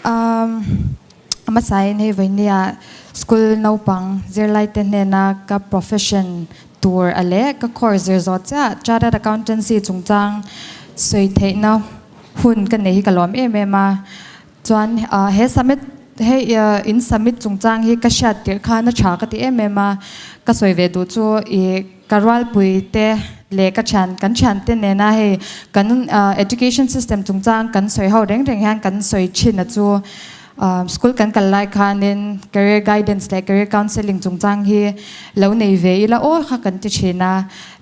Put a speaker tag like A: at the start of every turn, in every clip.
A: Um, a hmasain hei vawinia school naupang zirlaite hnena ka profession tur a leh ka course zir zawh chiah Chartered Accountancy chungchang sawi theihna hun ka nei hi ka lawm em em a. Chuan he summit hei in summit chungchang hi ka hriat tirh khan a tha ka ti em em a, ka sawi ve duh chu ih ka rualpui te leh ka thian kan thian te nena hei kan education system chungchang kan sawi ho reng reng hian kan sawi thin a chu school kan kal lai khanin career guidance leh career counselling chungchang hi lo nei ve ila aw kha kan ti thin a.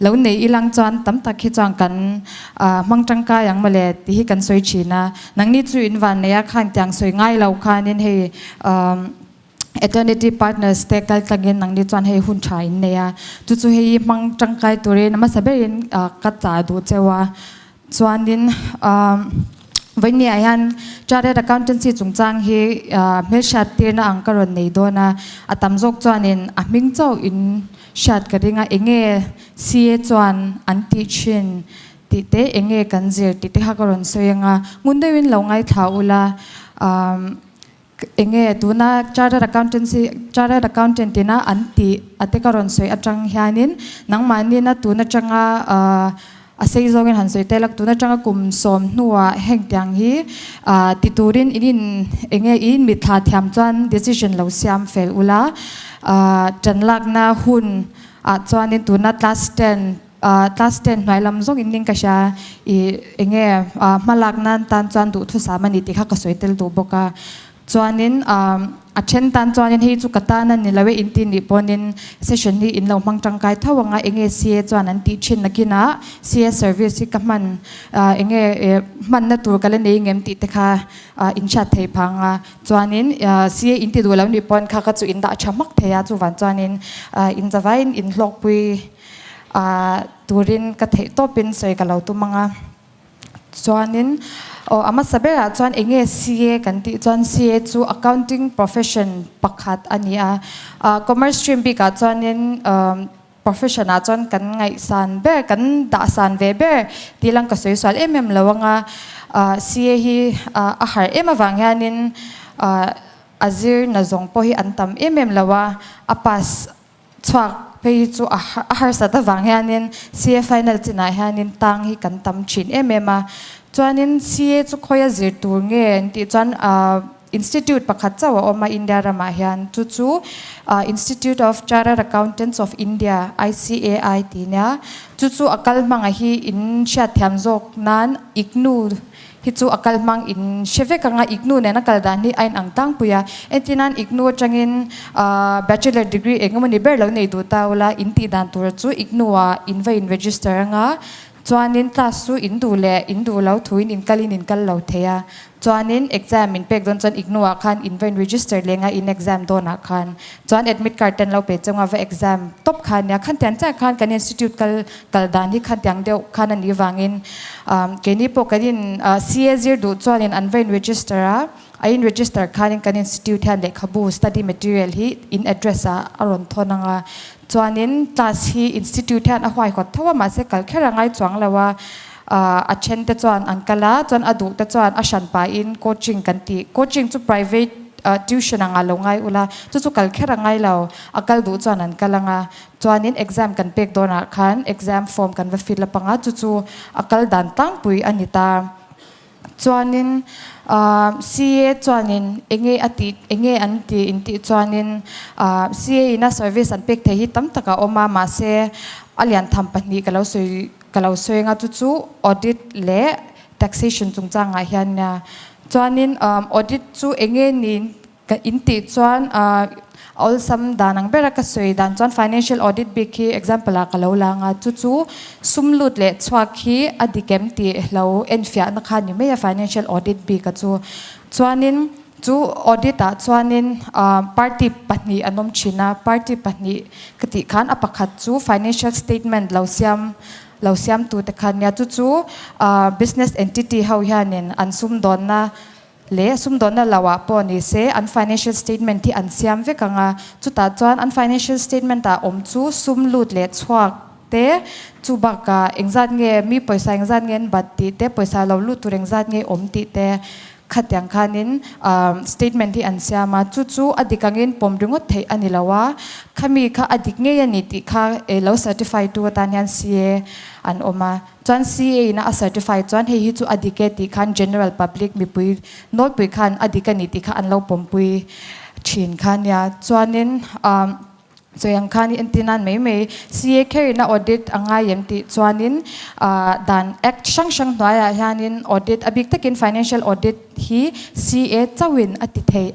A: Lo nei ilang chuan tam tak hi chuan kan hmang tangkai ang mawle tih hi kan sawi thin a. Nangni chu in van nei a khan tiang sawi ngai lo khanin hei Eternity Partners te kal tlangin nangni chuan hei hun tha in nei a. Chu chu hei hmang tangkai turin a hmasa berin ka chah duh cheu a. Chuanin vawinia hian Chartered Accountancy chungchang hi hmelhriat tirna ang ka rawn nei dawn a, a tam zawk chuanin a hming chauh in hriat ka ring a, enge CA chuan an tih thin tih te, enge kan zir tih te kha ka rawn sawi ang a, ngun deuhin lo ngaithla ula. Enge tuna Chartered Accountancy Chartered Accountant ina an tih a te ka rawn sawi atang hianin nangmahnina tun atanga a sei zawngin han sawi tel a, tun atanga kum sawm hnuah heng tiang hi ti turin in in enge i in mitthla thiam chuan decision lo siam fel ula tan lakna hun ah chuanin tuna class ten Class 10 hnuai lam zawng in ning ka hria i enge hma lak nan tan chuan duhthusam a ni tih kha ka sawi tel duh bawk a. Chuanin a then tan chuanin hei chu ka tan a ni lo e in tih nih pawnin session hi in lo hmang tangkai tho ang a, enge CA chuan an tih thin nakinah CA service hi ka hman enge hmanna tur ka la nei ngem tih te kha in hriat thei phang a. Chuanin CA in ti duh lo nih pawn kha ka chu in dah tha hmak thei a, chuvan chuanin in zavaiin in hlawkpui Turin ka theih tawpin sawi ka lo tum ang a. Chuanin aw a hmasa berah chuan eng nge CA kan tih chuan CA chu accounting profession pakhat a ni a. Commerce stream bikah chuanin profession ah chuan kan ngaihsan ber kan dahsan ve ber tih lang ka sawi sual em em lo ang a. CA hi a harh em avang hianin a zir na zawng pawh hi an tam em em lo a, a pass Chhuak phei hi chu a harsat avang hianin CA final chinah hianin tang hi kan tam thin em em a. Chuanin CA chu khawia zir tur nge an tih chuan institute pakhat chauh a awm a India ramah hian chu chu Institute of Chartered Accountants of India, ICAI, tih nia. Chu chu a kal hmangah hi in hriatthiam zawk nan IGNOU Hi chu a kal hmang in hre vek ang a, IGNOU nen a kal dan hi a inang tlangpui a. Entirnan IGNOU atangin Bachelor degree eng emaw ni ber lo nei duh ta ula, in tih dan tur chu IGNOU ah in va in register ang a, chuanin class chu in duh leh in duh lo thuin in kalin in kal lo thei a. Chuanin exam in pek dawn chuan IGNOU ah khan in va in register leng a, in exam dawnah khan chuan admit card ten lo pe chunga va exam tawp kha nia. Khantiang chiah khan kan institute kal kal dan hi khantiang deuh khan a nih vangin keini pawh kan in CA zir duh chuanin an va in register a, a in register khanin kan institute hian lehkhabu study material hi in address ah a rawn thawn ang a, chuanin class hi institute hian a huaihawt tho a mahse kal kher a ngai chuang lo a, a then te chuan an kal a, chuan a duh te chuan a hran pahin coaching kan tih, coaching chu private tuition anga lo ngai ula chu chu kal kher a ngai lo, a kal duh chuan an kal ang a. Chuanin exam kan pek dawnah khan exam form kan va fill up anga chu chu a kal dan tlangpui a ni ta. Chuanin CA chuanin enge a tih enge an tih in tih chuanin CA ina service an pek thei hi tam tak a awm a mahse a lian tham pahnih ka lo sawi ka lo sawi anga chu chu audit leh taxation chungchangah hian nia. Chuanin audit chu enge niin Ka in tih chuan awlsam dan ang bera ka sawi dan chuan financial audit bik hi example ah ka lo la anga chu chu sum lut leh chhuak hi a dik em tih lo enfiahna kha ni mai a financial audit bik a chu. Chuanin chu audit ah chuanin party pahnih an awm thin a, party pahnih ka tih khan a pakhat chu financial statement lo siam lo siam tu te kha nia chu chu business entity ho hianin an sumdawnna Leh sumdawnna lo ah pawh ni se an financial statement hi an siam vek ang a, chutah chuan an financial statement ah awm chu sum lut leh chhuak te, chu bakah engzat nge mi pawisa engzat nge an bat tih te, pawisa lo lut tur engzat nge awm tih te Khatiang khanin statement hi an siam a, chu chu a dik angin pawm ringawt theih a ni lo a, khami kha a dik ngei a ni tih kha lo certify tu atan hian CA an awm a, chuan CA ina a certify chuan hei hi chu a dik e tih khan general public mipui nawlpui khan a dik a ni tih kha an lo pawmpui thin kha a nia. Chuanin. Chawi ang khan i entir nan mai mai CA kherina audit a ngai em tih chuanin dan Act hrang hrang hnuaiah hianin audit a bik takin financial audit hi CA chauhin a ti thei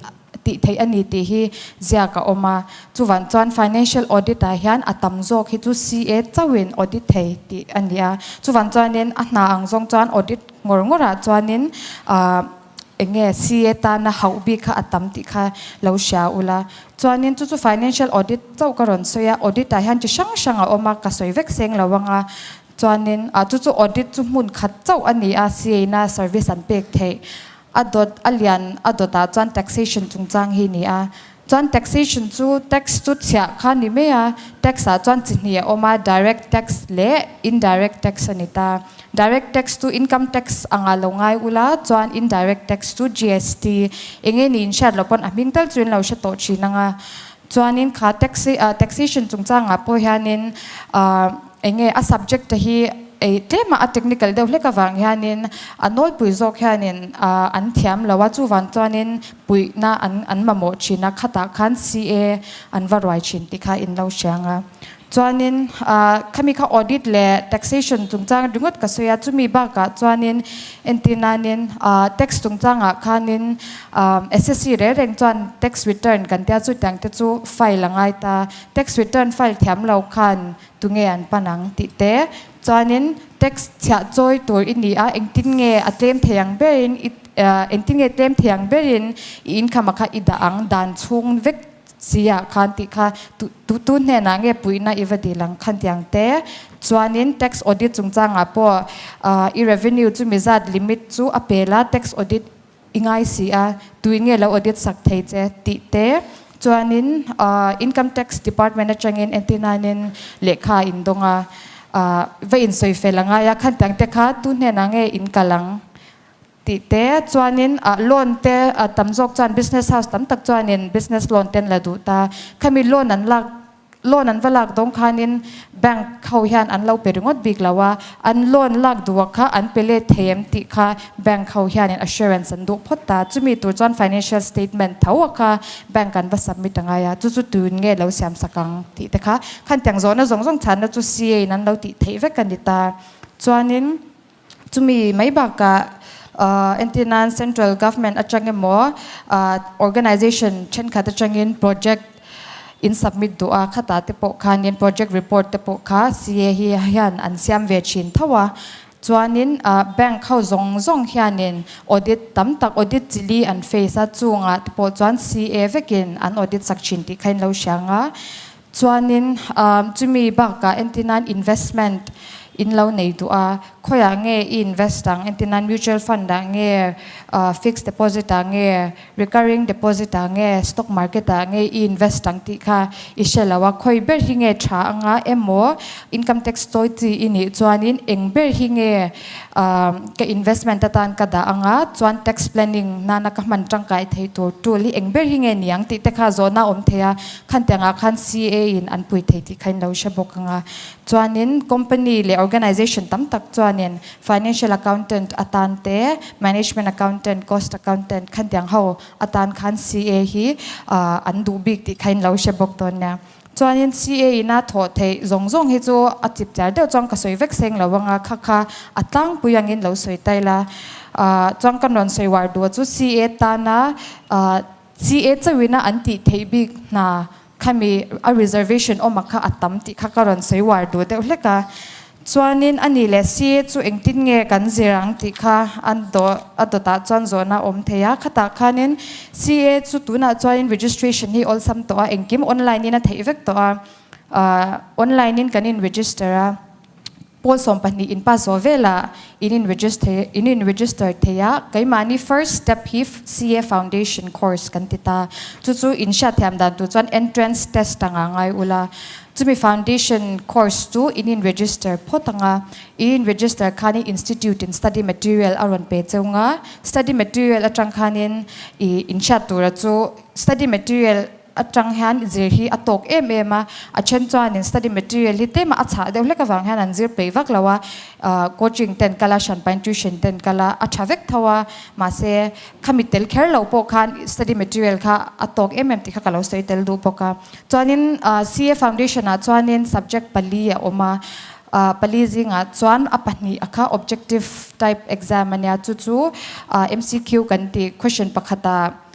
A: tih theih a ni tih hi ziak a awm a. Chuvang chuan financial audit ah hian a tam zawk hi chu CA chauhin audit thei tih a ni a. Chuvang chuanin a hna ang zawng chuan audit ngawr ngawrah chuanin Eng nge CA tana hauh bik kha a tam tih kha lo hria ula. Chuanin chu chu financial audit chauh ka rawn sawi a, audit ah hian chi hrang hrang a awm a, ka sawi vek seng lo anga. Chuanin ah chu chu audit chu hmun khat chauh a ni a, CA ina service an pek theih. A dawt a lian a dawt ah chuan taxation chungchang hi ni a. Chuan taxation chu tax chu chhiah kha ni mai a, tax ah chuan chi hnih a awm a, direct tax leh indirect tax a ni ta. Direct tax chu income tax anga lo ngai ula, chuan indirect tax chu GST eng nge niin hriat loh pawn a hming tal chu in lo hre tawh thin ang a. Chuanin kha tax taxation chungchangah pawh hianin eng nge a subject te hi ei tlema a technical deuh hlek avang hianin a nawlpui zawk hianin an thiam lo a, chuvang chuanin puihna an an mamawh thin a, khatah khan CA an va ruai thin tih kha in lo hria ang a. Chuanin khami kha audit leh taxation chungchang ringawt ka sawi a, chumi bakah chuanin entir nanin tax chungchangah khanin SSC reng reng chuan tax return kan tia chutiang te chu file a ngai ta, tax return file thiam lo khan tunge an pan ang tih te chuanin tax chhiah chawi tur i ni a, engtin nge a tlem thei ang berin i engtin nge tlem thei ang berin i income a kha i dah ang dan chhung vek si ah khan tih kha tu tu hnenah nge puihna i va dil ang khan tiang te chuanin tax audit chungchangah pawh i revenue chu mizat limit chu a pel a tax audit I ngai si a, tuin nge lo audit sak thei che tih te chuanin Income Tax Department atangin entinanin lehkha a indawng a, va insawi fel a ngai a, khantiang te kha tu hnenah nge in kal ang tih te chuanin loan te tam zawk chuan business house tam tak chuanin business loan te an la duh ta, khami loan an lak Loan an va lak dawng khanin bank ho hian an lo pe ringawt bik lo a, an loan lak duh kha an pe let thei em tih kha bank ho hianin assurance an duh phawt ta. Chumi tur chuan financial statement tho a kha bank an va submit a ngai a, chu chu tun nge lo siam sak ang tih te kha khan tiang zawhna zawng zawng chhanna chu CA in an lo tih theih vek a ni ta. Chuanin chumi mai bakah entir nan central government atang emaw organization thenkhat atangin project in submit duh a, khatah te pawh khanin project report te pawh kha CA hi hian an siam ve thin tho a, chuanin bank ho zawng zawng hianin audit tam tak audit chili an face a, chungah te pawh chuan CA vekin an audit sak thin tih kha in lo hria ang a. Chuanin chumi bakah entir nan investment in lo nei duh a, khawiah nge i invest ang entir nan mutual fund ah nge, fixed deposit ah nge, recurring deposit ah nge, stock market ah nge i invest ang tih kha i hre lo a, khawi ber hi nge tha anga emaw income tax chawi chi i nih chuanin eng ber hi nge ka investment atan ka dah anga chuan tax planning nana ka hman tangkai thei tur tool hi eng ber hi nge niang tih te kha zawhna a awm thei a. Khantiangah khan CA in an pui thei tih kha in lo hre bawk ang a. Chuanin company leh organization tam tak chuanin financial accountant atan te, management accountant, cost accountant khantiang ho atan khan CA hi an duh bik tih kha in lo hre bawk dawn nia. Chuanin CA ina thawh theih zawng zawng hi chu a chip chiar deuh chuan ka sawi vek seng lo ang a, kha kha a tlangpui angin lo sawi ta ila. Chuan kan rawn sawi uar duh chu CA tana CA chauhina an tih theih bik hna khami a reservation awm a kha a tam tih kha ka rawn sawi uar duh deuh hlek a. Chuanin a nih leh CA chu engtin nge kan zir ang tih kha an dawh a dawtah chuan zawhna a awm thei a. Khatah khanin CA chu tunah chuanin registration hi awlsam tawh a, engkim online in a theih vek tawh a, online in kan in register a. Pawl 12 in pass zawh velah in in register in in register thei a, keimahni first step hi CA Foundation course kan ti ta. Chu chu in hriatthiam dan tur chuan entrance test anga ngai ula. Chumi foundation course chu in in register phawt anga, i in register khanin institute in study material a rawn pe cheu nga, study material atang khanin i in hriat tura chu study material atang hian zir hi a tawk em em a, a then chuanin study material hi tlema a chhah deuh hlek avang hian an zir peih vak lo a, coaching ten kal a, hranpain tuition ten kal a, a tha vek tho a, mahse khami tel kher lo pawh khan study material kha a tawk em em tih kha ka lo sawi tel duh bawk a. Chuanin CA foundation ah chuanin subject pali a awm a, pali zingah chuan a pahnih a kha objective type exam a nia, chu chu MCQ kan tih question pakhatah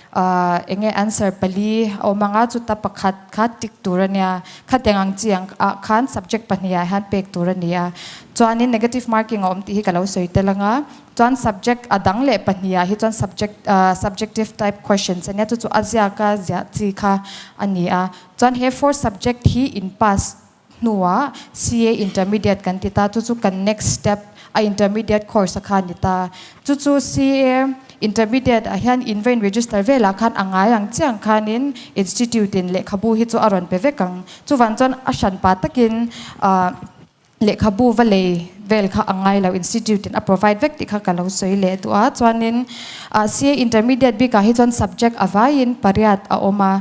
A: Eng nge answer pali a awm anga chuta pakhat kha tick tur a nia, khatiang ang chi ang ah khan subject pahnih ah hian pek tur a ni a, chuanin negative marking a awm tih hi ka lo sawi tel anga, chuan subject a dang leh pahnih ah hi chuan subject subjective type questions a nia chu chu a ziaka ziah chi kha a ni a, chuan he four subject hi in pass hnuah CA Intermediate kan ti ta, chu chu kan next step a Intermediate course a kha a ni ta. Chu chu CA Intermediate ah hian in va in register velah khan a ngai ang chiang khanin institute in lehkhabu hi chu a rawn pe vek ang. Chuvang chuan a hranpa takin lehkhabu va lei vel kha a ngai lo, institute in a provide vek tih kha ka lo sawi leh duh a. Chuanin CA Intermediate bikah hi chuan subject a vaiin pariat a awm a.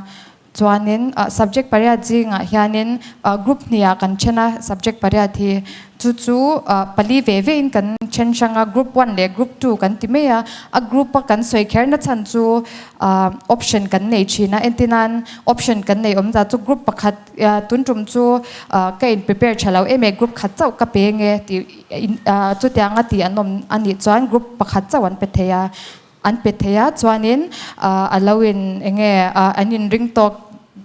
A: Chuanin subject pariat zingah hianin group hniah kan then a, subject pariat hi chu chu pali ve vein kan then hrang a, group one leh group two kan ti mai a, a group a kan sawi kher na chhan chu option kan nei thin a, entirnan option kan nei awm zat chu group pakhat tun tum chu ka in prepare tha lo em e group khat chauh ka pe nge tih chutianga tih an awm anih chuan group pakhat chauh an pe thei a. An pe thei a, chuanin a lo in eng nge an in ring tawk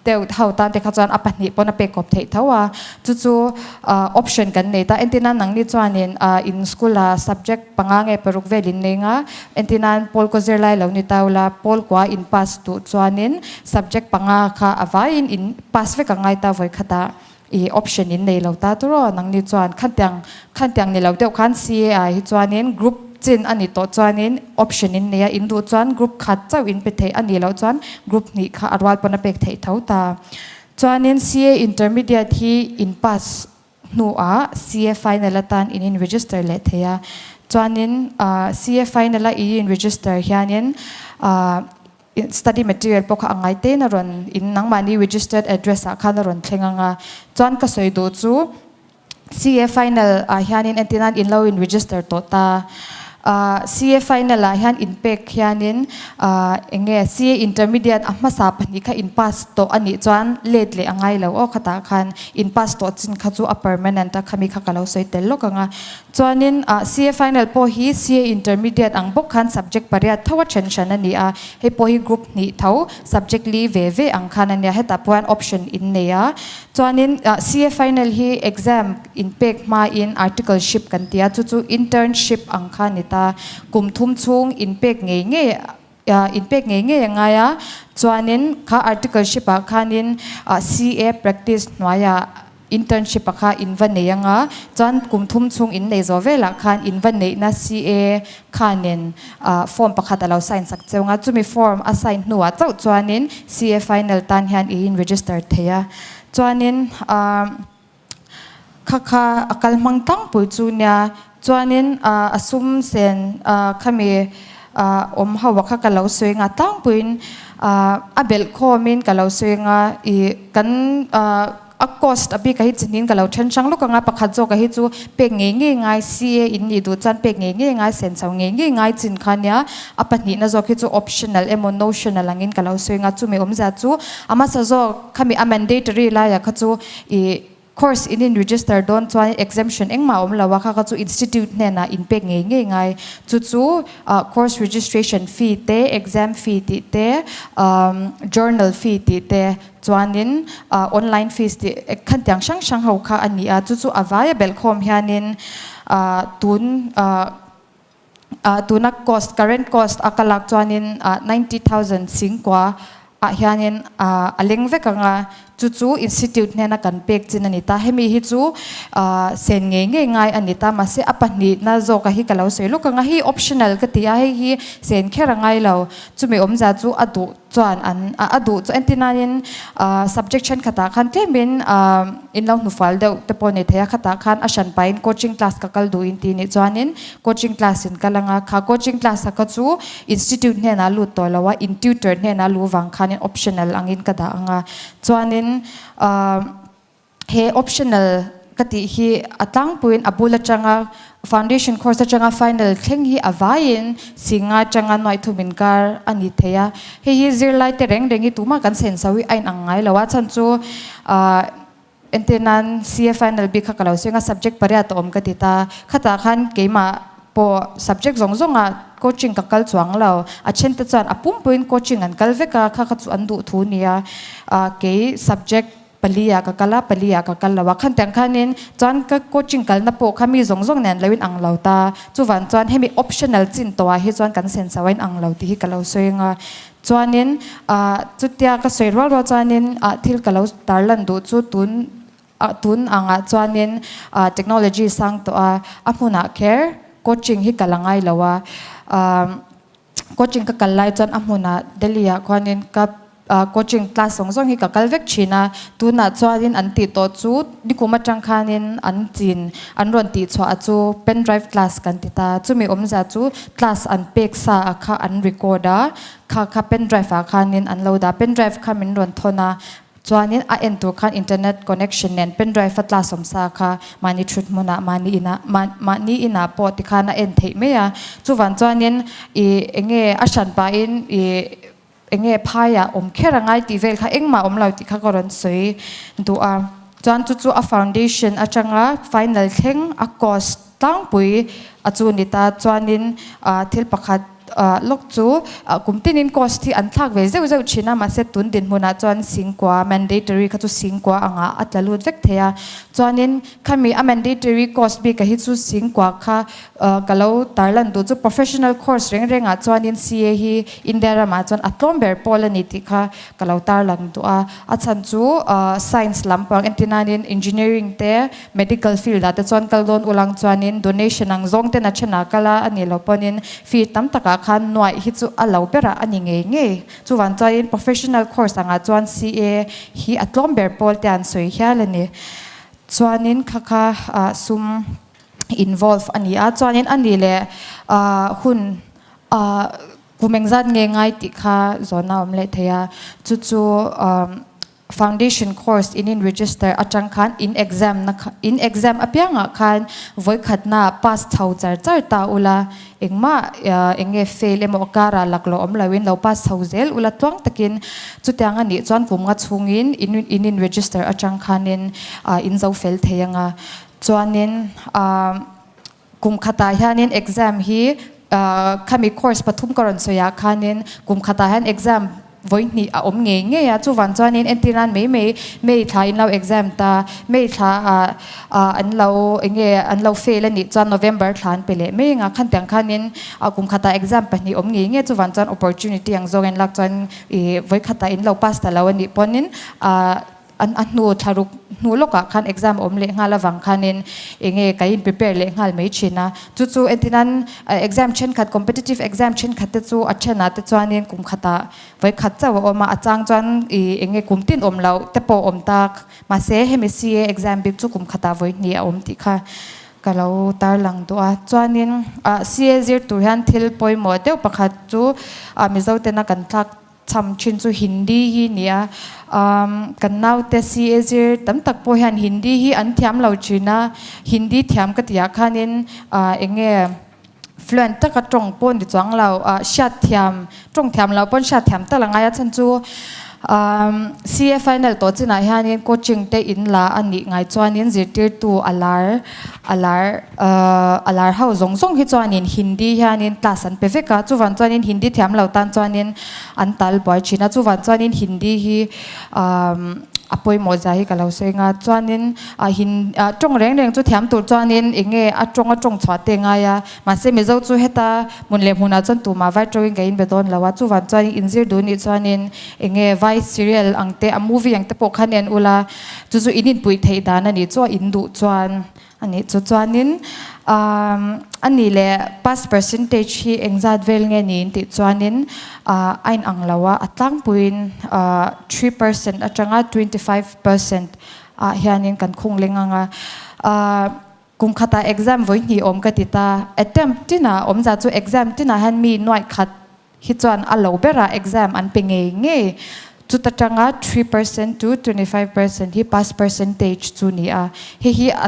A: deuh ho tan te kha chuan a pahnih pawn a pek kawp theih tho a, chu chu option kan nei ta. Entirnan nangni chuanin in school ah subject panga nge paruk vel in nei nga, entirnan pawl kaw zirlai lo ni tau la, pawl kua in pass duh chuanin subject panga kha a vaiin in pass vek a ngai ta vawi khatah i option in nei lo ta tur aw nangni chuan khantiang khantiang ni lo deuh khan CA ah hi chuanin group chin a ni tawh chuanin option in nei a in duh chuan group khat chauh in pe theih a nih loh chuan group hnih kha a rual pawn a pek theih tho ta chuanin CA intermediate hi in pass hnuah CA final atan in in register leh thei a chuanin CA final a i in register hianin ah Study material pawh kha a ngai tein a rawn in nangmahni registered address ah khan a rawn thleng ang a, chuan ka sawi duh chu CA final ah hianin entir nan in lo in register tawh ta, ah CA final ah hian in pek hianin ah eng nge CA intermediate a hmasa pahnih kha in pass tawh a nih chuan let leh a ngai lo aw khatah khan in pass tawh chin kha chu a permanent a khami kha ka lo sawi tel lawk ang a. Chuanin CA Final pawh hi CA Intermediate ang bawk khan subject pariat tho a then hran a ni a, hei pawh hi group hnih tho subject li ve ve ang khan a nia, hetah pawh hian option in nei a. Chuanin CA Final hi exam in pek hmain articleship kan ti a, chu chu internship ang kha a ni ta, kum thum chhung in pek ngei ngei in pek ngei ngei a ngai a, chuanin kha articleship ah khanin CA practice hnuaiah Internship a kha in va nei anga, chuan kum thum chhung in nei zawh velah khan in va neihna CA khanin form pakhat a lo sign sak cheu anga, chumi form a sign hnuah chauh chuanin CA final tan hian i in register thei a. Chuanin kha kha a kal hmang tlangpui chu nia, chuanin a sum sen khami awm ho a kha ka lo sawi anga tlangpuiin a belh khawmin ka lo sawi anga i kan A cost a bik a hi chinin ka lo then hrang lawk anga pakhat zawk a hi chu pek ngei ngei ngai CA in nih duh chuan pek ngei ngei ngai sen chho ngei ngei ngai chin kha nia a pahnihna zawk hi chu optional emaw notional angin ka lo sawi anga chumi awmzia chu a hmasa zawk khami a mandatory laiah kha chu ih course in in register dawn chuan exemption engmah a awm lo a kha kha chu institute hnenah in pek ngei ngei ngai chu chu course registration fee te exam fee tih te journal fee tih te Chuanin online fees tih khantiang hrang hrang ho kha a ni a, chu chu a vaia belhkhawm hianin tun tuna cost current cost a ka lak chuanin 90,000 singkua ah hianin a leng vek ang a. Chu chu Institute hnena kan pek chin a ni ta. Hemi hi chu sen ngei ngei ngai a ni ta. Mahse a pahnihna zawka hi ka lo sawi lawk ang a, hei optional ka ti a, hei hi sen kher a ngai lo. Chumi awmzia chu a duh chuan an a duh chu entir nain subject thenkhatah khan tlemin in lo hnufual deuh te pawh a ni thei a, khatah khan a hran pahin coaching class ka kal duhin tih nih chuanin coaching class in kal ang a, kha coaching class a kha chu institute hnenah lut tawh lo a, in tutor hnenah lu vang khanin optional angin ka dah ang a, chuanin he optional ka tih hi a tlangpuiin a bul atanga foundation course atanga final thleng hi a vaiin singa atanga nuaithum inkar a ni thei a, hei hi zirlai te reng reng hi tumah kan senso hi a inang ngai lo a, chhan chu ah entir nan CA final bik kha ka lo sawi ang a subject pariat a awm ka ti ta, khatah khan keimah pawh subject zawng zawngah coaching ka kal chuang lo, a then te chuan a pumpuiin coaching an kal vek a, kha kha chu an duh thu nia, ah kei subject Pali ah ka kal a, pali ah ka kal lo a. Khantiang khanin chuan ka coaching kalna pawh kha mi zawng zawng nen lo in ang lo ta. Chuvan chuan hemi optional chin tawh ah hi chuan kan sen chauh a in ang lo tih hi ka lo sawi ang a. Chuanin ah chutia ka sawi rual rual chuanin ah thil ka lo tarlan duh chu tun ah tun angah chuanin ah technology sang tawh a, a hmunah kher coaching hi ka la ngai lo a. Ah. Coaching ka kal lai chuan a hmunah Delhi ah khuanin ka coaching class zawng zawng hi ka kal vek thin a, tunah chuanin an tih tawh chu nikum atang khanin an chin an rawn tih chhuah a chu pen drive class kan ti ta, chumi awmzia chu class an pek sa a kha an record a, kha kha pen drive ah khanin an lo dah, pen drive kha min rawn thawn a, Chuanin a en tur khan internet connection nen pen drive a tla sawmsa kha mahni thut hmunah mahni inah mahni inah pawh tikhan a en theih mai a. Chuvan chuanin i enge a hran pahin i enge phaiah awm kher a ngai tih vel kha engmah awm lo tih kha ka rawn sawi duh a. Chuan chu chu a foundation atanga final thleng a cost tlangpui a chu ni ta. Chuanin thil pakhat Lawk chu kum tinin cost hi an thlak ve zeuh zeuh thin a, mahse tun dinhmunah chuan singkua mandatory kha chu singkua angah a tla lut vek thei a. Chuanin khami a mandatory cost bik a hi chu singkua kha ka lo tarlan duh chu professional course reng rengah chuanin CA hi India ramah chuan a tlawm ber pawl a ni tih kha ka lo tarlan duh a. A chhan chu science lampang entir nanin engineering te Medical field ah te chuan kal dawn ulang chuanin donation ang zawng ten a then ah kal a, a nih loh pawhin fee tam takah khan nuaih hi chu a lo berah a ni ngei ngei. Chuvang chuanin professional course angah chuan CA hi a tlawm ber pawl te an sawi hial a ni. Chuanin kha kha ah sum involve a ni a, chuanin a nih leh ah hun ah kum engzat nge ngai tih kha zawn a awm leh thei a, chu chu ah Foundation course in in register atang khan in exam na in exam apiangah khan vawikhatna pass chho char char ta ula, engmah enge fail emaw a karah laklawh awm loin lo pass chho zel ula tluang takin chutiang a nih chuan kum nga chhungin in in in register atang khanin in zo fel thei anga chuanin Kum khatah hianin exam hi khami course pathum ka rawn sawiah khanin kum khatah hian exam vawi hnih a awm ngei ngei a, chuvang chuanin entir nan mai mai May thla in lo exam ta, May thla ah an lo eng nge an lo fail a nih chuan November thla an pe leh mai ang a, khan tiang khanin kum khatah exam pahnih awm ngei ngei chuvang chuan opportunity ang zawngin lak chuan ih vawi khatah in lo pass ta lo a nih pawnin An a hnu thlaruk hnu lawkah khan exam a awm leh nghal avang khanin eng nge ka in prepare leh nghal mai thin a. Chu chu entin exam thenkhat competitive exam thenkhat te chu a thenah te chuanin kum khatah vawi khat chauh a awm a, a chang chuan ih eng nge kum tin awm loh te pawh a awm tak. Mahse hemi CA exam bik chu kum khatah vawi hnih a awm tih kha ka lo tarlang duh a. Chuanin CA zir tur hian thil pawimawh deuh pakhat chu Mizo tena kan thlak Chham thin chu Hindi hi ni a, kan naute CA zir tam tak pawh hian Hindi hi an thiam lo thin a, Hindi thiam ka tih ah khanin eng nge fluent taka tawng pawh ni chuang lo, hriat thiam, tawng thiam lo pawn hriat thiam tak la ngai a, chhan chu CA final tawh chinah hianin coaching te in la a nih ngai chuanin zirtirtu a lar a lar a lar ho zawng zawng hi chuanin Hindi hianin class an pe vek a, chuvang chuanin Hindi thiam lo tan chuanin an tal buai thin a, chuvang chuanin Hindi hi umm. A pawimawh zia hi ka lo sawi nga. Chuanin a hin tawng reng reng chu thiam tur chuanin eng nge a tawng a tawng chhuah te ngai a. Mahse Mizo chu heta hmun leh hmunah chuan tumah vai tawngin ka inbe dawn lo a. Chuvang chuanin inzir duh nih chuanin eng nge vai serial ang te a movie ang te pawh khan en ula chu chu in inpuih theih dan a nih chu a in duh chuan. A nih chu chuanin a nih leh pass percentage hi engzat vel nge niin tih chuanin a inang lo a, a tlangpuiin 3% atanga 25% ah hianin kan khung leng ang a. Kum khatah exam vawi hnih awm ka ti ta, attempt tinah awmzah chu exam tinah hian mi nuaih khat hi chuan a lo berah exam an pe ngei ngei. Chuta tanga 3% to 25% hi pass percentage chu ni a, hei hi a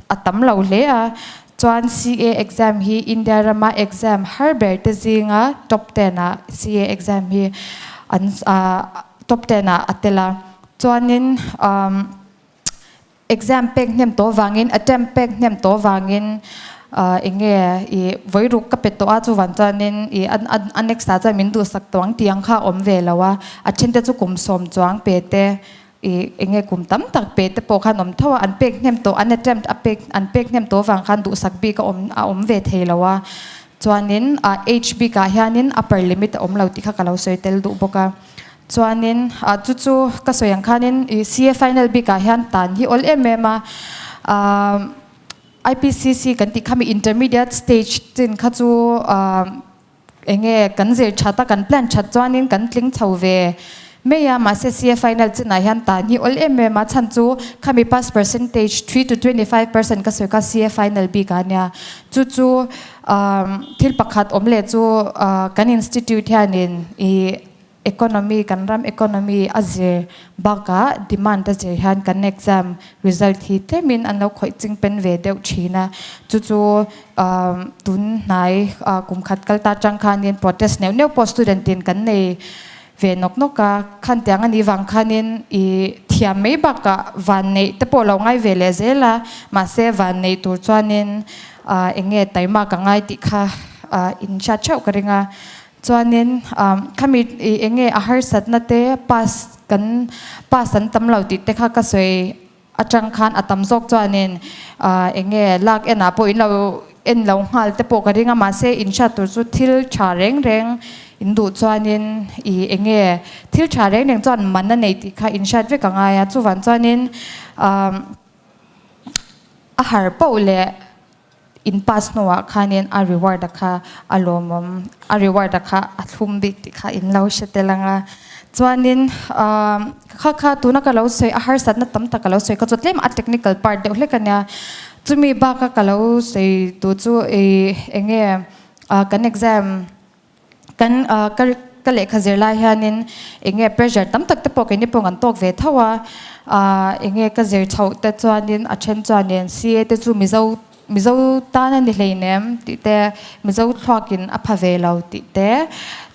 A: a tam lo hle a. Chuan CA exam hi India rama exam har ber te zinga top 10 ah CA exam hi an top 10 ah a tel a. Chuanin Exam pek hnem tawh vangin, attempt pek hnem tawh vangin eng nge i vawi ruk ka pe tawh a, chuvan chuanin i a next ah chuan min duhsak tawh ang tih ang kha a awm ve lo a, a then te chu kum sawm chuang pe te i eng nge kum tam tak pe te pawh khan awm tho a, an pek hnem tawh an attempt a pek an pek hnem tawh vang khan duhsak bik a awm a awm ve thei lo a, chuanin age bikah hianin upper limit a awm lo tih kha ka lo sawi tel duh bawk a. Chuanin chu chu ka sawi ang khanin i CA final bikah hian tan hi awl em em a, IPCC kan tih kha mi intermediate stage chin kha chu eng nge kan zir that a kan plan that chuanin kan tling chho ve mai a, mahse CA final chinah hian tan hi awl em em a, chhan chu khami pass percentage 3 to 25% ka sawi kha CA final bikah ania, chu chu thil pakhat awm leh chu kan institute hianin i Economy, kan ram economy a zir bakah demand a zir hian kan exam result hi tlemin an lo khawih ching pen ve deuh thin a. Chu chu tun hnai kum khat kal ta tang khanin protest neuh neuh pawh student in kan nei ve nawk nawk a. Khan tiang a nih vang khanin i thiam mai bakah van neih te pawh lo ngai ve leh zel a. Mahse van neih tur chuanin eng nge taima ka ngai tih kha in hriat theuh ka ring a. Chuanin khami i eng nge a harsatna te pass kan pass an tam lo tih te kha ka sawi atang khan a tam zawk chuanin eng nge lak enah pawh in lo en lo nghal te pawh ka ring a mahse in hriat tur chu thil tha reng reng in duh chuanin i eng nge thil tha reng reng chuan man a nei tih kha in hriat vek a ngai a chuvang chuanin a har poh leh In pass hnuah khanin a reward a kha a lawmawm, a reward a kha a thlum bik tih kha in lo hre tel ang a. Chuanin kha kha tuna ka lo sawi a harsatna tam tak ka lo sawi kha chu tlem a technical part deuh hlek a nia. Chumi baka ka lo sawi tur chu ih eng nge kan exam Kan ka ka lehkha zir lai hianin eng nge pressure tam tak te pawh keini pawh kan tawk ve tho a, eng nge ka zir chhoh te chuanin a then chuanin CA te chu Mizo Mizo tan a ni hleinem tih te Mizo thluakin a pha ve lo tih te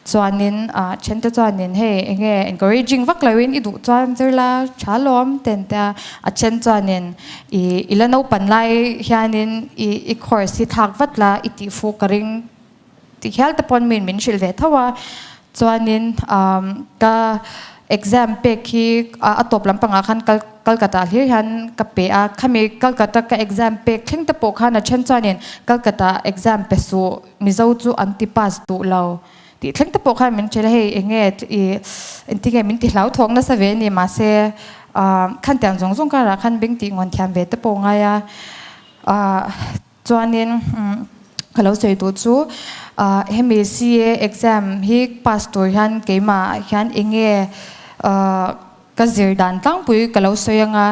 A: chuanin then te chuanin hei eng nge encouraging vak loin i duh chuan zir la tha lawm ten te a, a then chuanin i i la naupan lai hianin i i course hi thlak vat la i tihfuh ka ring. Ti hial te pawn min min hrilh ve tho a, chuanin ka exam pek hi a tawp lampangah khan Calcutta hlir hian ka pe a, khami Calcutta ka exam pek thleng te pawh khan a then chuanin Calcutta exam pe suh Mizo chu an ti pass duh lo tih thleng te pawh khan min hrilh a, hei eng nge i engtin nge min ti hlauthawk nasa ve a ni mahse khan tiang zawng zawng karah khan beng tih ngawn thiam ve te pawh a ngai a. Chuanin ka lo sawi duh chu hemi CA exam hi pass tur hian keimah hian eng nge ka zir dan tlangpui ka lo sawi anga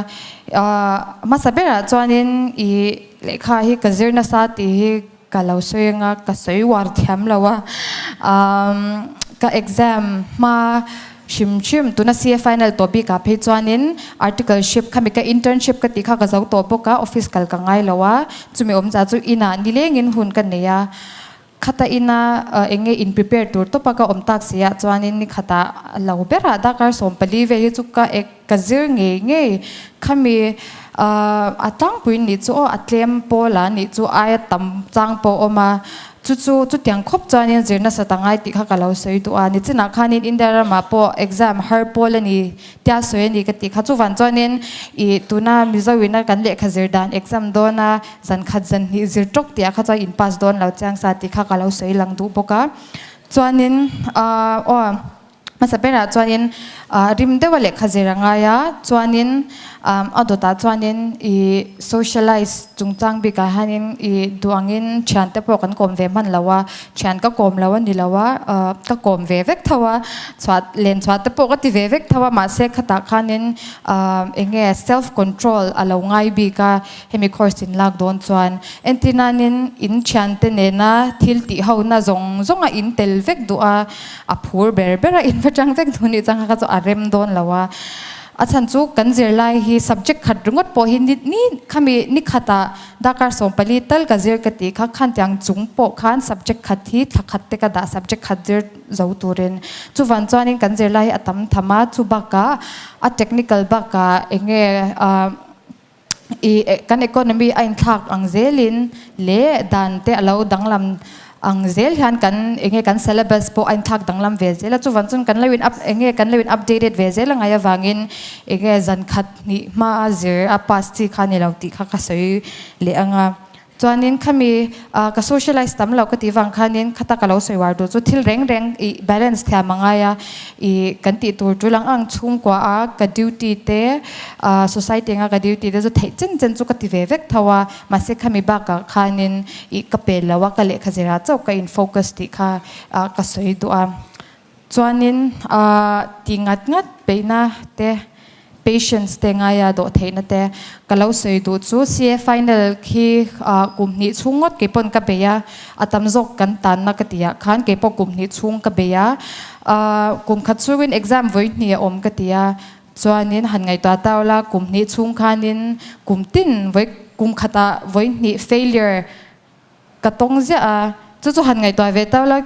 A: hmasa berah chuanin i lehkha hi ka zir nasa tih hi ka lo sawi anga ka sawi uar thiam lo a ka exam hma Hrim hrim, tuna CA final tawh bikah phei chuanin articleship khami ka internship ka tih kha ka zo tawh bawk a, office kal ka ngai lo a, chumi awmzah chu inah nilengin hun ka nei a, khata ina eng nge in prepare tur tawp a ka awm tak si ah chuanin ni khatah lo berah darkar 14 vel hi chu ka ek ka zir ngei ngei khami a tlangpui nih chu aw a tlem pawl a nih chu aia tam chang pawh a awm a. Chu chu chutiang khawp chuanin zir nasa ta ngai tih kha ka lo sawi duh a. Nichinah khanin India ramah pawh exam har pawl a ni tia sawi a ni ka tih kha. Chuvan chuanin ih tuna Mizo ina kan lehkha zir dan exam dawna zan khat zan hnih zir tawk tih ah kha chuan in pass dawn lo chiang sa tih kha ka lo sawi lang duh bawk a. Chuanin aw hmasa berah chuanin rim deuha lehkha zir a ngai a, chuanin a dawtah chuanin ih socialize chungchang bikah hianin ih duh angin thiante pawh kan kawm ve hman lo a, thian ka kawm lo a ni lo a, ka kawm ve vek tho a, chhuah len chhuah te pawh ka ti ve vek tho a, mahse khatah khanin eng nge self control a lo ngai bik a. Hemi course in lak dawn chuan entinanin in thiante nena thil tih ho na zawng zawnga in tel vek duh a, a phur ber ber a in va tang vek duh nih chang kha chu a rem dawn lo a. A chhan chu kan zirlai hi subject khat ringawt pawh hi ni ni khami ni khatah darkar 14 tal ka zir ka tih kha khan tiang chung pawh khan subject khat hi thla khat te ka dah subject khat zir zo turin. Chuvan chuanin kan zirlai hi a tam tham a, chu bakah a technical bakah eng nge ah I kan economy a inthlak ang zelin leh dan te a lo danglam ang zel hian kan enge kan syllabus pawh a inthlak danglam ve zel a, chuvang chuan kan lo in up enge kan lo in updated ve zel a ngaih avangin enge zan khat hnih hma a zir a pass chi kha ni lo tih kha ka sawi leh ang a. Chuanin khami ka socialize tam lo ka tih vang khanin khata ka lo sawi uar duh chu thil reng reng i balance thiam a ngai a, i kan tih tur tul ang ang chhungkua a ka duty te society anga ka duty te chu theih chen chen chu ka ti ve vek tho a, mahse khami bakah khanin i ka pel lo a ka lehkha zirah chauh ka in focus tih kha ka sawi duh a. Chuanin ti ngat ngat peihna te, patience te ngaia dawh theihna te ka lo sawi duh chu CA final khi kum hnih chhung ngawt kei pawn ka bei a, a tam zawk kan tanna ka tih ah khan kei pawh kum hnih chhung ka bei a, kum khat chhungin exam vawi hnih a awm ka ti a, chuanin han ngaihtuah tau la kum hnih chhung khanin kum tin vawi kum khatah vawi hnih failure Ka tawng ziah a, chu chu han ngaihtuah ve tau la,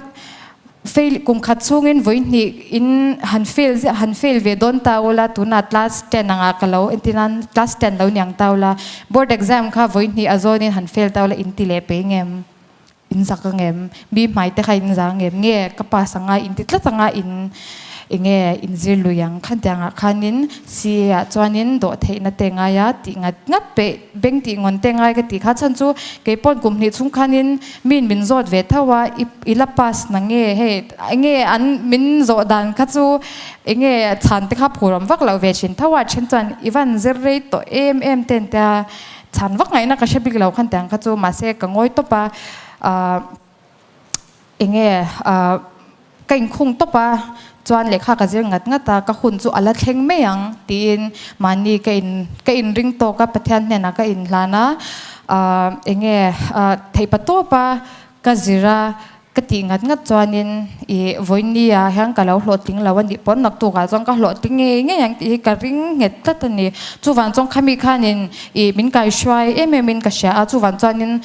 A: fail kum khat chhungin vawi hnih in han fail ziah han fail ve dawn ta ula, tunah class ten anga ka lo entir nan class ten lo niang ta ula, board exam kha vawi hnih a zawnin han fail ta ula in ti leh pei ngem, in zak angem, mi hmai te kha in za angem, nge ka pass anga in ti tlat anga in enge in zir lui ang khan tiangah khanin CA ah chuanin dawh theihna te ngai a tih ngat ngat peih. Beng tih ngawn te ngai ka tih kha chhan chu kei pawn kum hnih chhung khanin min min zawt ve tho a, i i la pass na nge hei enge an min zawh dan kha chu enge chhan te kha phur awm vak loh ve thin tho a, then chuan i van zir rei tawh em em te an tia chhan vak ngaihna ka hre bik lo khan tiang kha chu mahse ka ngawi tawp a ah. Enge ka inkhung tawp a, chuan lehkha ka zir ngat ngat a, ka hun chu a la thleng mai ang tiin mahni ka in ka inring tawk a, Pathian hnenah ka inhlan a, enge theihpa tawp a ka zir a, ka tih ngat ngat chuanin ih vawiin ah hian ka lo hlawhtling lo a nih pawn naktukah chuan ka hlawhtling ngei ngei ang tih hi ka ring nghet tlat a ni. Chuvang chuan khami khanin ih min kaihruai em em in ka hria a, chuvang chuanin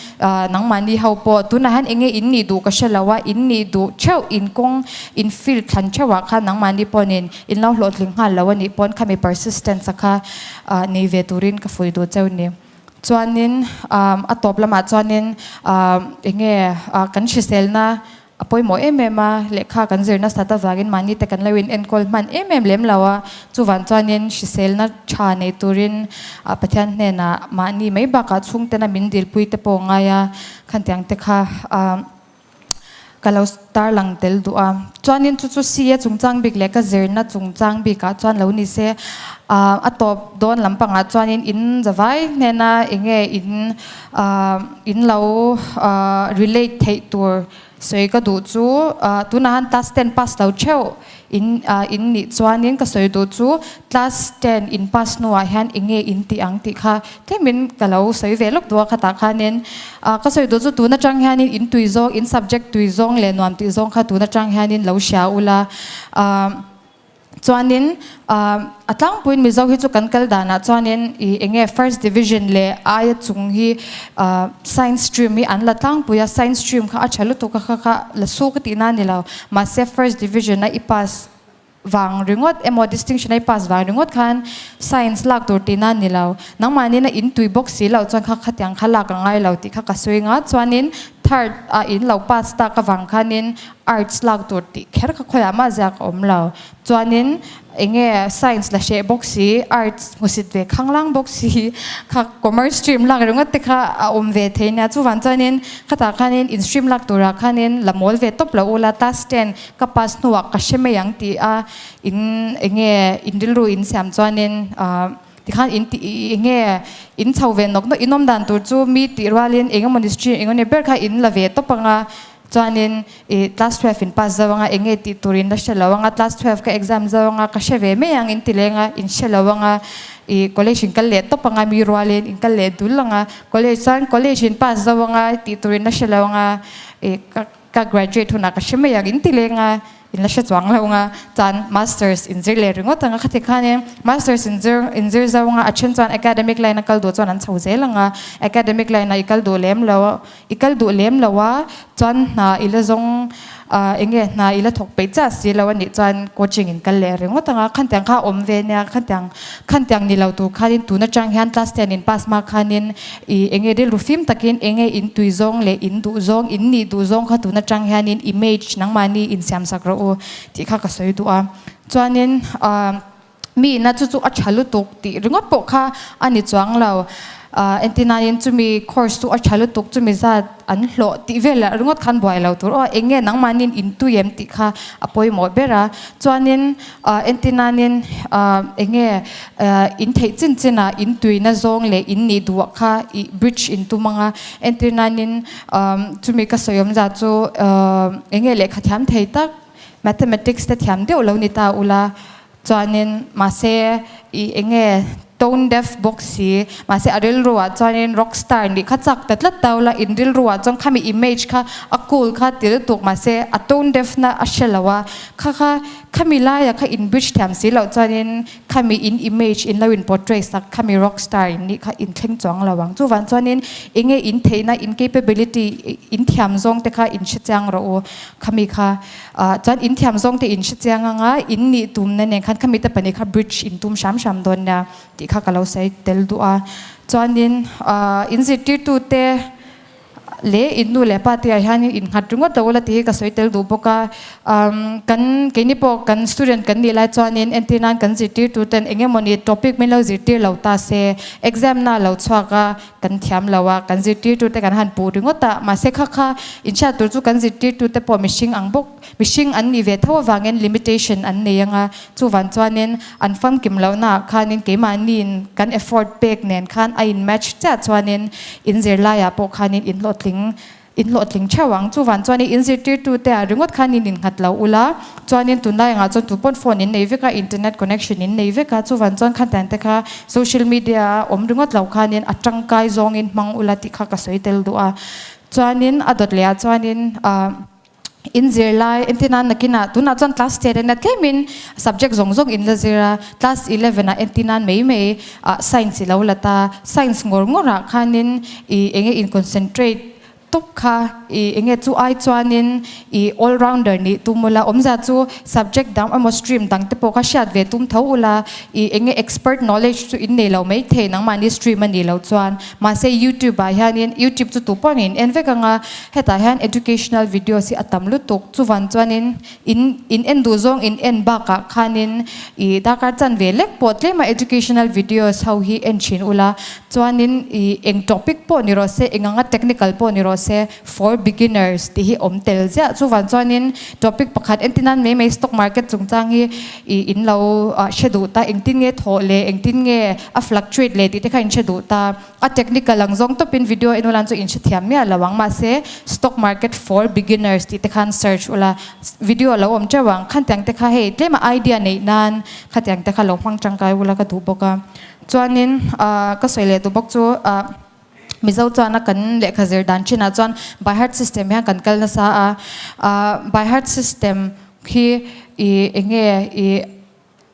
A: Nangmahni ho pawh tunah hian enge in nih duh ka hre lo a, in nih duh theuh, in kawng, in field thlan theuhah khan nangmahni pawhin in lo hlawhtling nghal lo a nih pawn khami persistence a kha nei ve turin ka fuih duh cheu ni. Chuanin a tawp lamah chuanin enge kan hriselna A pawimawh em em a, lehkha kan zir nasat avangin mahni te kan lo in enkawl hman em em lem lo a, chuvang chuanin hriselna tha nei turin Pathian hnenah mahni mai bakah chhungtena min dilpui te pawh ngai a, khantiang te kha ka lo tarlang tel duh a. Chuanin chu chu CA chungchang bik leh ka zirna chungchang bikah chuan lo ni se, a tawp dawn lampangah chuanin in zavai hnena enge in In lo relate theih tur sawi ka duh chu tunah han class ten pass lo theuh in in nih chuanin ka sawi duh chu class ten in pass hnuah hian eng nge in tih ang tih kha tlemin ka lo sawi ve lawk duh a khatah khanin ka sawi duh chu tun atang hianin in tui zawng in subject tui zawng leh nuam tih zawng kha tun atang hianin lo hria ula. Chuanin a tlangpuiin Mizo hi chu kan kal danah chuanin ih eng nge first division leh aia chung hi science stream hi an la tlangpui a, science stream kha a tha lutuk a kha kha la su ka tihna a ni lo. Mahse first division a i pass vang ringawt emaw distinction a i pass vang ringawt khan science lak tur tihna a ni lo. Nangmahniin a in tui bawk si loh chuan kha khatiang kha lak a ngai lo tih kha ka sawi nga. Chuanin. third ah in lo pass tak avang khanin arts lak tur tih kher kha khawiah mah ziak a awm lo. Chuanin enge science la hreh bawk si, arts hmusit ve khanglang bawk si kha commerce stream lak ringawt te kha a awm ve thei nia. Chuvang chuanin khatah khanin in stream lak turah khanin la mawl ve tawp lo ula class ten ka pass hnuah ka hre mai ang tih a in enge in rilru in siam chuanin ah tikhan in tih enge in chho ve nawk nawk in awm dan tur chu mi tih rualin engemawni stream engemawni ber kha in la ve tawp anga Chuanin i class 12 in pass zo anga enge tih tur in la hre lo anga class 12 ka exam zo anga ka hre ve mai ang in ti leng a in hre lo anga i college in kal leh tawp anga mi rualin in kal leh dul anga college chuan college in pass zo anga tih tur in la hre lo anga i ka ka graduate hunah ka hre mai ang in ti leng a in la hre chuang lo anga chuan masters in zir leh ringawt anga khati khanin masters in zir in zir zo anga a then chuan academic line a kal duh chuan an chho zel anga academic line a i kal duh lem lo I kal duh lem lo a, chuan hna i la zawng eng nge hna i la thawk peih chiah si lo a nih chuan coaching in kal leh ringawt ang a, khantiang kha a awm ve nia, khantiang khantiang ni lo tur khanin tun atang hian class ten in pass hma khanin i eng nge rilru fim takin eng nge in tui zawng leh in duh zawng in nih duh zawng kha tun atang hianin image nangmahni insiam sak rawh u tih kha ka sawi duh a, chuanin ah. Mi ina chu chu a tha lutuk tih ringawt pawh kha a ni chuang lo. Entirnain chumi course chu a tha lutuk, chumi zat an hlawh tih vel ah ringawt khan buai lo tur aw, eng nge nangmahniin in tui em tih kha a pawimawh ber a. Chuanin entirnain eng nge in theih chin chin ah in tuina zawng leh in nih duh ah kha ih bridge in tum ang a. Entirnain chumi ka sawi awm zat chu eng nge lehkha thiam thei tak mathematics te thiam deuh lo ni ta ula. Chuanin mahse i enge tone deaf bawk si, mahse a rilru ah chuanin rock star nih kha chak ta tlat tau la, in rilru ah chuan khami image kha a cool kha ti lutuk mahse a tone deaf na a hre lo a, kha kha khami laia kha in bridge thiam si loh chuanin khami in image in lo in portray sak khami rock star in nih kha in thleng chuang lo ang. Chuvang chuanin enge in theihna in capability in thiam zawng te kha in hre chiang rawh u khami kha. Ah chuan in thiam zawng te in hre chiang anga in nih tumna nen khan khami te pahnih kha bridge in tum hram hram dawn nia tih kha ka lo sawi tel duh a. Chuanin ah in zirtirtu te leh in nu leh pa te ah hianin in nghat ringawt lo ula tih hi ka sawi tel duh bawk a. Umm kan keini pawh kan student kan nih lai chuanin entir nan kan zirtirtu ten eng emawni topic min lo zirtir lo ta se exam na lo chhuak a kan thiam lo a, kan zirtirtute kan han puh ringawt a, mahse kha kha inhriat tur chu kan zirtirtute pawh mihring ang bawk, mihring an nih ve tho avangin limitation an nei ang a, chuvan chuanin an famkim lohnaah khanin keimahniin kan effort pek nen khan a in match chiah chuanin in zirlaiah pawh khanin in hlawhtling In hlawhtling theuh ang. Chuvan chuanin in zirtirtute ah ringawt khan in innghat lo ula, chuanin tunlai angah chuan tu pawn phone in nei vek a, internet connection in nei vek a, chuvan chuan khantiang te kha social media a awm ringawt lo khanin a tangkai zawngin hmang ula tih kha ka sawi tel duh a. Chuanin a dawt leh ah chuanin ah in zirlai entir nan nakinah tunah chuan class ten ania tlemin subject zawng zawng in la zir a, class 11 ah entir nan mai mai ah science i lo la ta, science ngawr ngawr ah khanin i enge in concentrate tawp kha i enge chu ai chuanin i all rounder nih tum ula awmzia chu subject dang emaw stream dang te pawh kha hriat ve tum tho ula i enge expert knowledge chu in nei lo mai thei nangmahni stream a nih loh chuan mahse youtube ah hianin youtube chu tu pawh in en vek anga hetah hian educational videos hi a tam lutuk chuvan chuanin in in en duh zawng in en bakah khanin i darkar chan ve lek pawh tlema educational videos ho hi en thin ula Chuanin i eng topic pawh ni rawh se, eng anga technical pawh ni rawh se, for beginners tih hi awm tel ziah. Chuvang chuanin topic pakhat entir nan mai mai stock market chungchang hi i in lo hre duh ta, engtin nge thawh leh engtin nge a fluctuate leh tih te kha in hre duh ta. A technical ang zawng tawpin video en ula chu in hrethiam miah lo ang. Mahse stock market for beginners tih te khan search ula video a lo awm teuh ang. Khatiang te kha hei tlema idea neih nan khatiang te kha lo hmang tangkai ula ka duh bawk a. Chuanin ka sawi leh duh bawk chu Mizo chuan a kan lehkha zir dan thinah chuan by heart system hian kan kal nasa a, by heart system khi i eng nge i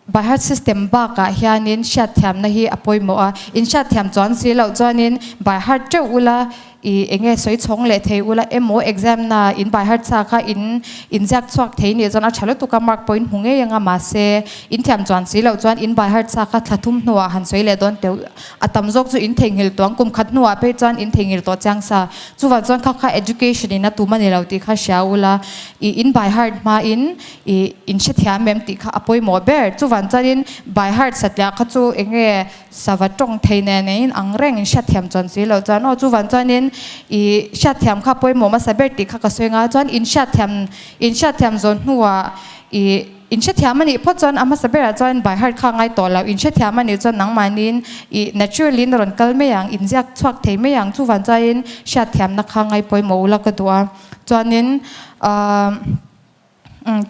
A: by heart system bakah hianin hriatthiamna hi a pawimawh a, in hriatthiam chuan si loh chuanin by heart teuh ula. I enge sawi chhawng leh thei ula emaw exam na in by heart sa kha in inziak chhuak thei nih chuan a tha lutuk a mark pawh in hmu ngei anga mahse in thiam chuan si loh chuan in by heart sa kha thla thum hnuah han sawi leh dawn teuh a tam zawk chu in theihnghilh tawh ang kum khat hnuah phei chuan in theihnghilh tawh chiang sa chuvang chuan kha kha education in a tum a ni lo tih kha hria ula i in by heart hma in i in hrethiam em tih kha a pawimawh ber chuvang chuan in by heart satliah kha chu enge Sava tawng thei nen in ang reng in hriatthiam chuan si loh chuan aw chuvan chuanin i hriatthiam kha pawimawh hmasa ber tih kha ka sawi nga chuan in hriatthiam in hriatthiam zawn hnuah i in hrethiam a nih phawt chuan a hmasa berah chuan by heart kha a ngai tawh lo in hrethiam a nih chuan nangmahniin i naturally in rawn kal mai ang in ziak chhuak thei mai ang chuvan chuanin hriatthiamna kha ngai pawimawh ula ka duh a chuanin ahh.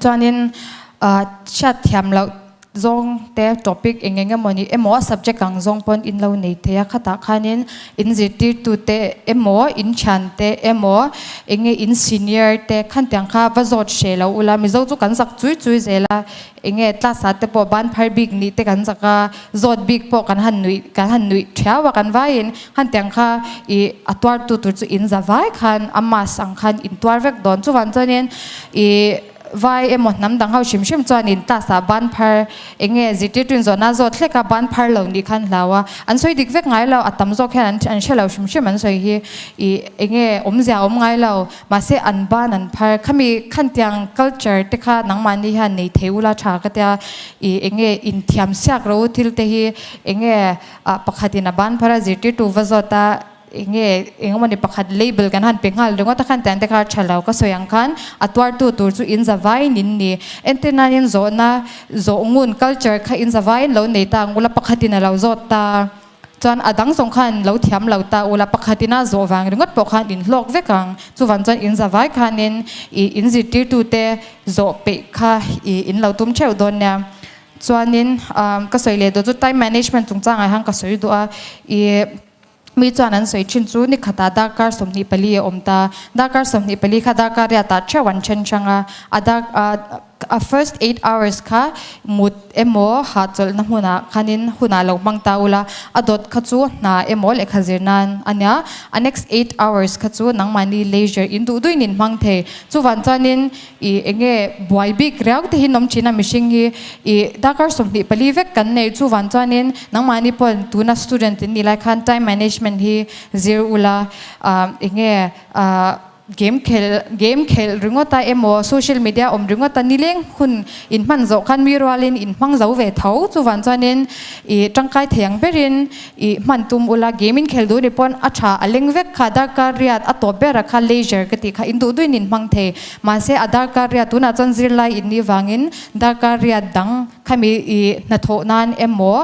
A: Chuanin hriatthiam loh zawng te topic eng eng emaw ni emaw subject ang zawng pawn in lo nei thei a, khatah khanin in zirtirtu te emaw in thian te emaw eng nge in senior te khantiang kha va zawt hreh lo ula Mizo chu kan zak chui chui zel a, eng nge class ah te pawh ban phar bik nih te kan zak a, zawt bik pawh kan han nuih kan han nuih thiau a kan vaiin khantiang kha ih a tuartu tur chu in za vai khan a mask ang khan in tuar vek dawn chuvang chuanin Ih, vai emaw hnam dang ho hrim hrim chuanin class ah ban phar eng nge zirtirtu in zawhna zawt hlek a ban phar lo nih khan hlau a, an sawi dik vek ngai lo, a tam zawk hian an an hre lo hrim hrim an sawi hi ih eng nge awmzia a awm ngai lo, mahse an ban an phar khami khantiang culture te kha nangmahni hian nei thei ula tha ka tia ih eng nge inthiam siak ro thil te hi eng nge ah pakhatin a ban phar a zirtirtu va zawt a. Enge engemawni pakhat label kan han pe nghal ringawt a khan tiang te kha a tha lo ka sawi ang khan a tuartu tur chu in zavaiin in ni. Entir nanin zawhna zawh ngun culture kha in zavaiin lo nei ta ang ula pakhatin a lo zawt ta chuan a dang zawng khan lo thiam lo ta ula pakhatin a zawh vang ringawt pawh khan in hlawk vek ang. Chuvang chuan in zavai khanin ih in zirtirtute zawh peih kha ih in lo tum theuh dawn nia. Chuanin ka sawi leh duh chu time management chungchangah hian ka sawi duh a ih. Mi chuan an sawi thin chu ni khatah darkar 24 a awm ta. Darkar 24 kha darkar riatah theuh an then hrang a. A dark a first eight hours kha mut emaw hahchawlhna hmunah khanin hunah lo hmang ta ula, a dawt kha chu hna emaw lehkha zir nan a nia. A next eight hours kha chu nangmahni leisure in duh duhin in hmang thei. Chuvan chuanin I enge buai bik riau te hi nawm thin a mihring hi i darkar 24 vek kan nei chuvan chuanin nangmahni pawn tuna student in nih lai khan time management hi zir ula enge game khel game khelh ringawt a emaw social media awm ringawt a nileng hun in hman zawh khan mi rualin in hmang zo ve tho chuvan chuanin i tangkai thei ang berin I hman tum ula game in khel duh ni pawn a tha a leng vek kha darkar riat a tawp ber a kha leisure ka tih kha in duh duhin in hmang thei mahse a darkar riat tunah chuan zirlai in nih vangin darkar riat dang khami i hnathawh nan emaw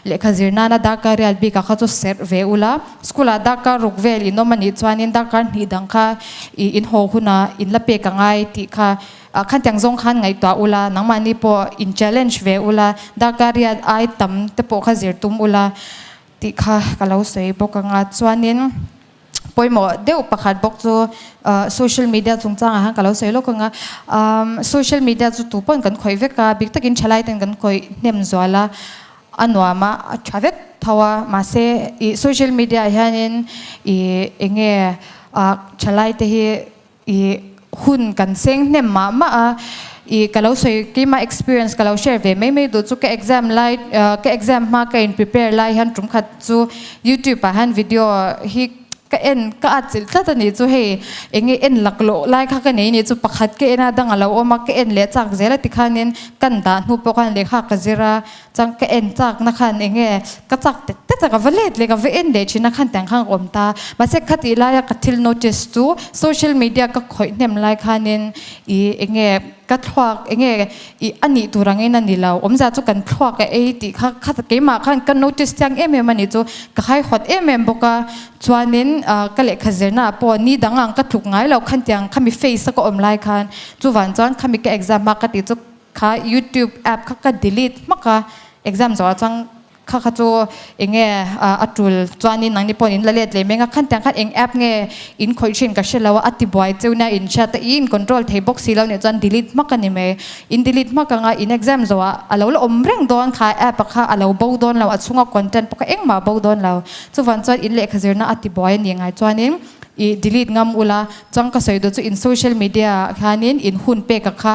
A: lehkha zir nana darkar riat bikah kha chu serh ve ula school ah darkar ruk vel in awm a nih chuanin darkar hnih dang kha i in haw hunah in la pek a ngai tih kha Ah khan tiang zawng khan ngaihtuah ula, nangmahni pawh in challenge ve ula, darkar riat ai tam te pawh kha zir tum ula tih kha ka lo sawi bawk ang a. Chuanin pawimawh deuh pakhat bawk chu social media chungchangah khan ka lo sawi lawk ang a. Social media chu tu pawn kan khawih vek a, bik takin thalai ten kan khawih hnem zual a, a nuam a, a tha vek tho a. Mahse ih social media ah hianin ih eng nge thalai te hi I hun kan seng hnem mah mah a, i ka lo sawi keimah experience ka lo share ve mai mai duh chu ka exam lai ka exam hma ka in prepare lai hian tum khat chu youtube ah hian video hi ka en ka at chilh tlat a nih chu hei enge en laklawh lai kha ka nei nih chu pakhat ka en a dang a lo awm a ka en leh chak zel a tikhanin kan dah hnu pawh khan lehkha ka zir a Chang ka en chak na khan enge ka chak tet tet a ka va let leh ka va en leh thin a khan tiang khan ka awm ta. Mahse khatih laia ka thil notice chu social media ka khawih hnem lai khanin i enge ka thluak enge i a nih tur angin a ni lo. Awmzia chu kan thluak a ei tih kha kha keimah khan ka notice chiang em em a nih chu ka haihawt em em bawk a. Chuanin ka lehkha zirna ah pawh ni dang ang ka tluk ngai lo khan tiang khami face a ka awm lai khan chuvan chuan khami ka exam hma ka tih chu Kha youtube app kha ka delete hmak a, exam zawh ah chuan kha kha chu enge a tul chuanin nangni pawh in la let leh meng a, khan tiang khan eng app nge in khawih thin ka hre lo a, a ti buai cheu nia in hriat a, i in control thei bawk si lo nih chuan delete hmak a ni mai, in delete hmak anga in exam zawh ah a lo la awm reng dawn kha app a kha a lo bo dawn lo, a chhunga content pawh kha engmah a bo dawn lo, chuvang chuan in lehkha zirna a ti buai a ni ngai chuanin. I delete ngam ula, chuan ka sawi duh chu in social media ah khianin in hun pek a kha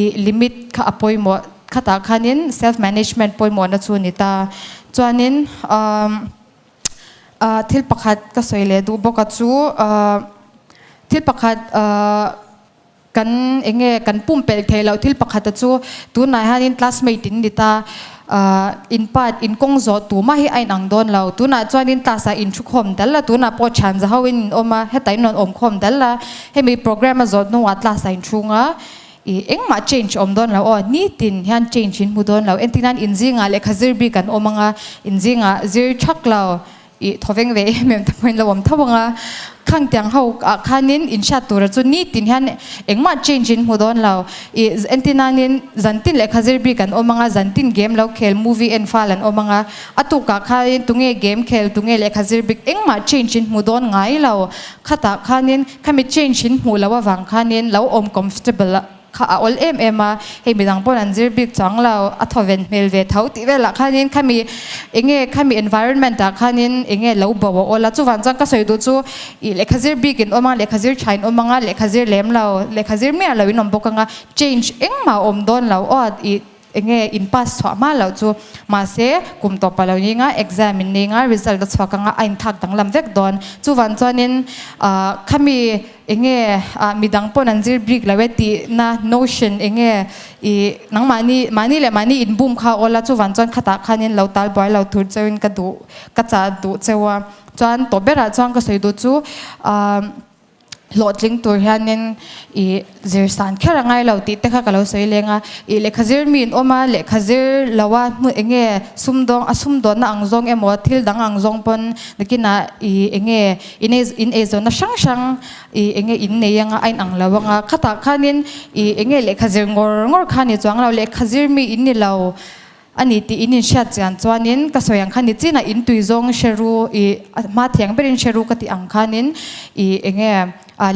A: i limit kha a pawimawh khatah khanin self management pawimawhna chu a ni ta. Chuanin umm thil pakhat ka sawi leh duh bawk a chu thil pakhat ahh Kan enge kan pumpelh theih loh thil pakhata chu tunah hianin classmate in ni ta, in part in kawng zawh tumah hi a inang dawn lo. Tunah chuanin class ah in thu khawm dal a, tunah pawh thian za ho in in awm a, hetah in rawn awm khawm dal a, hemi program a zawh hnuah class ah in thung a, ih engmah change a awm dawn lo aw, nitin hian change in hmu dawn lo. Entirnan in zingah lehkha zir bik an awm ang a, in zingah zir thak lo. I thawveng ve em em te pawhin lo awm tho ang a, khang tiang ho ah khanin in hriat tura chu nitin hian engmah change in hmu dawn lo. I entinanin zantin lehkha zir bik an awm ang a, zantin game lo khel, movie en fal an awm ang a, a tukah khanin tunge game khel, tunge lehkha zir bik engmah change in hmu dawn ngai lo. Khatah khanin khami change in hmuh loh avang khanin lo awm comfortable a. Kha a awl em em a, hei midang pawn an zir bik chuang lo, a thaw ven hmel ve tho tih velah khanin khami enge khami environment ah khanin enge lo bo a awl a, chuvang chuan ka sawi duh chu ih lehkha zir bik in awm ang, lehkha zir tha in awm ang a, lehkha zir lem lo, lehkha zir miah lo in awm bawk ang a, change engmah a awm dawn lo aw ih enge in pass chhuah hma loh chu mahse kum tawp a lo ni anga exam in nei anga result a chhuak anga a inthak danglam vek dawn chuvang chuanin ah khami enge ah midang pawn an zir bik lo e tihna notion enge ih nangmahni mahni leh mahni inbum kha a awl a chuvang chuan khatah khanin lo tal buai lo tur cheuhin ka duh ka chah duh cheu a chuan tawp berah chuan ka sawi duh chu ah. Hlawhtling tur hianin i zir san kher a ngai lo tih te kha ka lo sawi leng a, i lehkha zir mi in awm a, lehkha zir lo a hmu eng nge sumdawng a sumdawnna ang zawng emaw thil dang ang zawng pawn nakinah i eng nge in ei in eizawnna hrang hrang i eng nge in nei anga a inang lo anga khatah khanin i eng nge lehkha zir ngawr ngawr kha ni chuang lo lehkha zir mi in ni lo. A ni tih in inhriat chian chuanin ka sawi ang khan ni chinah in tui zawng hre ru i hma thiang berin hre ru ka tih ang khanin i enge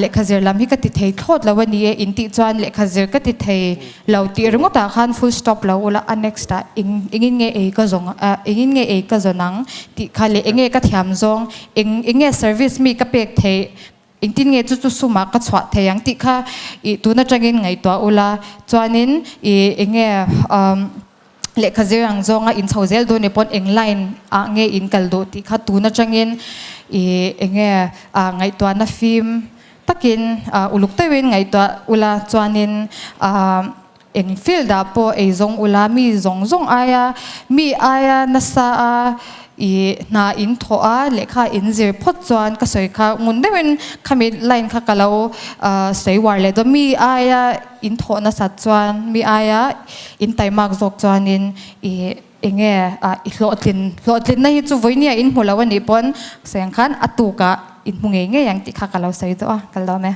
A: lehkha zir lam hi ka ti thei thlawt lo a ni e in tih chuan lehkha zir ka ti thei lo tih ringawt ah khan full stop lo ula a next ah eng engin nge ei ka zawng engin nge ei ka zawn ang tih kha leh enge ka thiam zawng eng enge service mi ka pek theih Engtin nge chu chu sumah ka chhuah thei ang tih kha i tun atangin ngaihtuah ula, chuanin i enge lehkha zir ang zawnga in chho zel duh ni pawn eng line ah nge in kal duh tih kha tun atangin i enge ngaihtuahna fim takin uluk deuhin ngaihtuah ula, chuanin Eng field ah pawh ei zawng ula mi zawng zawng aia mi aia nasa a i hna in thawh a lehkha in zir phawt chuan ka sawi kha ngun deuhin khami line kha ka lo sawi uar leh dawn mi aia in thawh nasat chuan mi aia in taimak zawk chuanin i enge i hlawhtlin hlawhtlinna hi chu vawinia in hmu lo anih pawn sawi ang khan a tukah in hmu ngei ngei ang tih kha ka lo sawi duh a ka lawm e.